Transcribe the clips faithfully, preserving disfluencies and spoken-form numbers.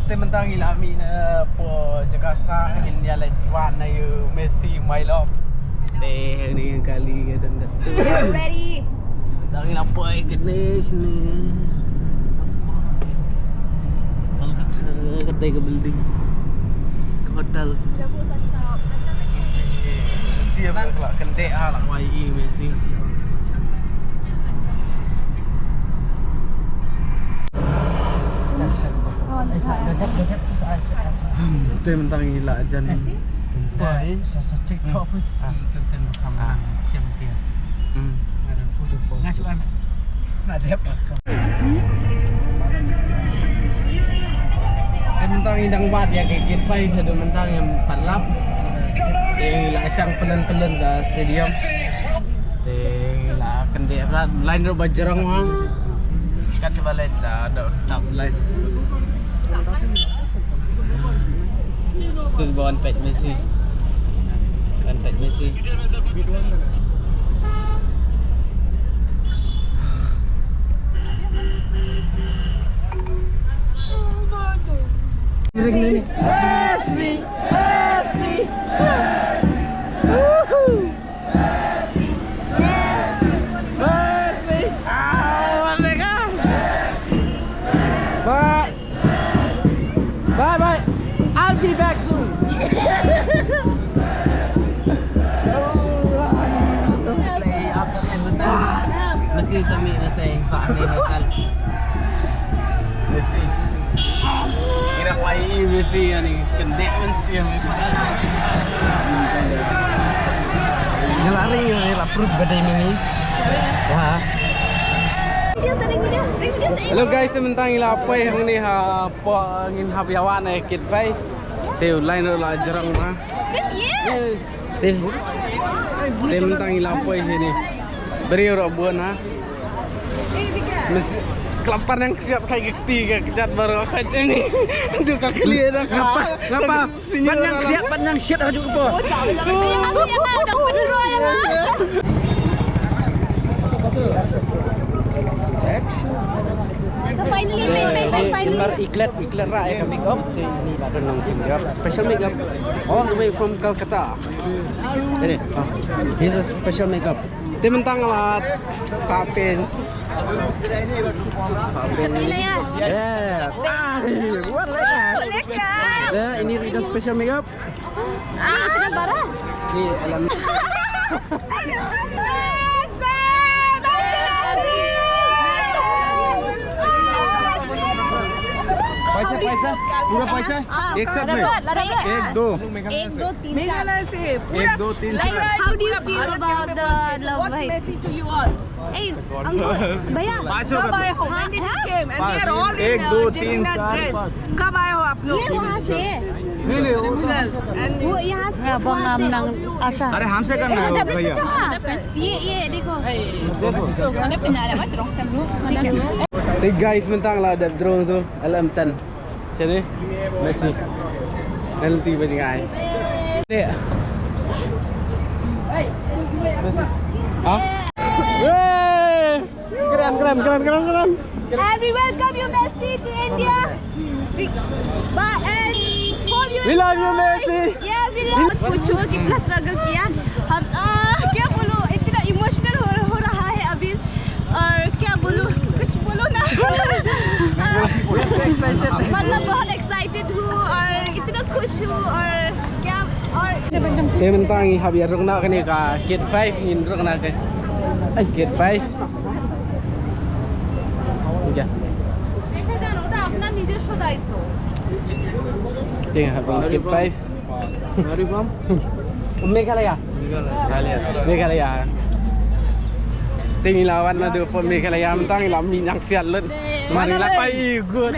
Te mynta ngi la mih na pdeng jaka sah, ngin ïa leit wad na u Messi, my love. Te hangne kali ka don katu. Ready. Te ngi la poi kane shane. Kolkata, kata ka building. Ka hotel. Messi, la kyndit ha, la wai i Messi. Te mynta ngi la jan. Te sa sa check thok phi. Ki kan ten kham jam dia. Nga dah push. Nga chuan. Nga dep. Te mynta ngi dang wad ïa ka gate five, haduh mynta ngim pat lap. Te ngi la shang pyllein pyllein ka stadium. Te ngi la kyndit rat, line ruh ba jrong ma. Kat shaba leit la dok tap line. Tu ba wan peit Messi. Wan peit Messi. Messi, Messi, Messi. Woohoo. Mercy! Ah, oh my God! Bye! Bye bye! I'll be back soon! Messi sa mih na tei, sa ni na tal. Messi. Ira wai Messi ani, kena Messi ani. Ila ring, ila proof badai ni. Wah. Hello guys, mynta ngi la poi hangne ha, poi ngin hap ïa wan eh kit bai. Te u line ruh la jrong ma. Te, te mynta ngi la poi hangne. Briew ruh bun ha. Mes, ka la pan nang khriat kai ka kti ka kjat baroh ka jani. Dei ka khlieh dah ka. Ngapa? Ngapa? Pan nang khriat, pan nang shit ha ju ka por. Finally, finally, finally. Iklet, iklet ra eh ka makeup. Ini ba don nang makeup. Special makeup. All the way from Calcutta. Ini. Ah, here's a special makeup. Te mynta nga la papen. Papen. Yeah. Ah, what like that? Yeah, ini Rita special makeup. Ah, kena bara. Ni alam. पैसा, पैसा, पूरा पैसा, एक साथ में। एक, दो। एक, दो, तीन, चार। मेघालय से पूरा। एक, दो, तीन, चार। Like, how do you feel about the love? What's message to you all? Hey, uncle, भैया। पाँच सौ का। कब आए हो? When did you came? And we are all in, uh, Jemina dress. कब आए हो आप लोग? ये वहाँ से। नहीं, नहीं, वो तो वो यहाँ से, वहाँ से। अरे, हमसे करना है, भैया। ये, ये देखो। Te guys, mynta la dep drone tu, L M ten. Sini. Messi. Penalty ba jngai. Ha? Hey! Kram, kram, kram, kram, kram. And we welcome you, Messi, to India. Bye, and hope you enjoy. We love you, Messi. Yes, we love। मत पूछो कितना struggle किया हम। आ, क्या बोलूं, इतना emotional हो, हो रहा है अभी। और क्या बोलूं, कुछ बोलो ना। मतलब बहुत excited हूँ और इतना खुश हूँ और क्या और Te mynta ngi hap ïa rung na kane ka gate five, ngin rung na ka, ai, gate five. ওটা আপনার নিজস্ব দায়িত্ব। Te ngi hap rung na gate five. Where are you from? Meghalaya. Meghalaya. Meghalaya. Te ngi la wan naduh pdeng Meghalaya, mynta ngi la mih nang siat lut. Mar ngi la kai i gut.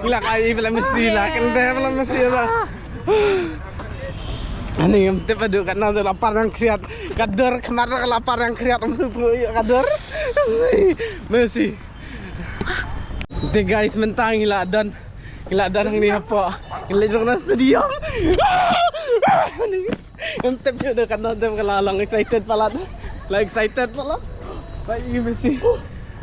Ngi la kai i pela Messi la, kynde pela Messi la. Ani ngam tip haduh katno te la par nang siat. Ka dur khmat ka la par nang siat, ym sngewthuh ïa ka dur. Messi. Te guys, mynta ngi la don. Ngi la don hangne hapoh. Ngi la don na stadium. Ym tip shuh da katno te ka la long excited palat. La excited palat. Ba i Messi.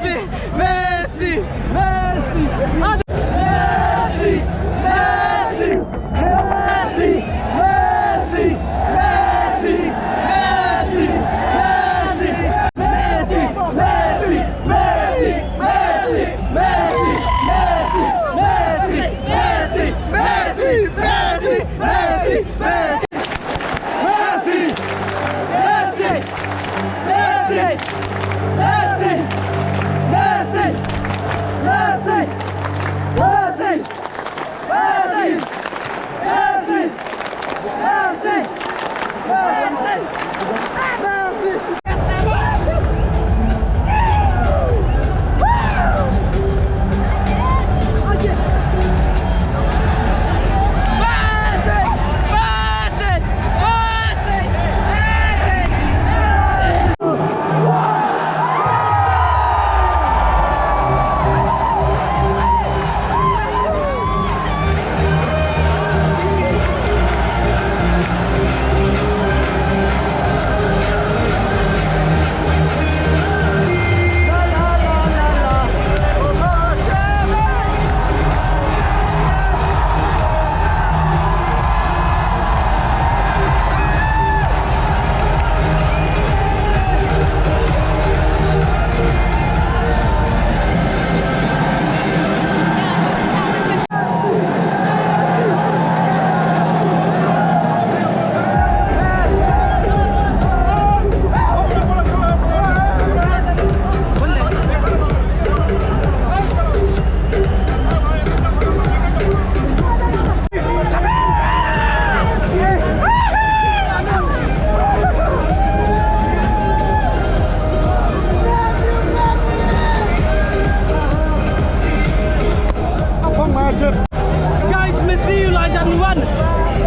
Messi, Messi, Messi, Messi, Messi, Messi, Messi! Messi! Messi! Messi! Guys, Messi u la jan wan.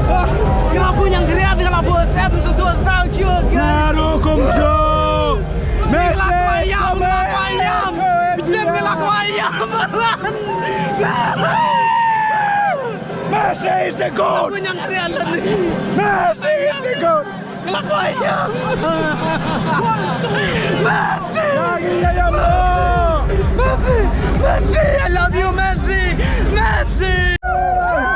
Wah, ka la bun yang kriat, ka la bun sem, tu tu tau ciu, guys. Naru kumju. Messi, ka la kwayam, ka la kwayam. Messi, ka la kwayam. Messi is the goat. Messi is the goat. Messi. Messi. Messi. I love you, Messi. Messi.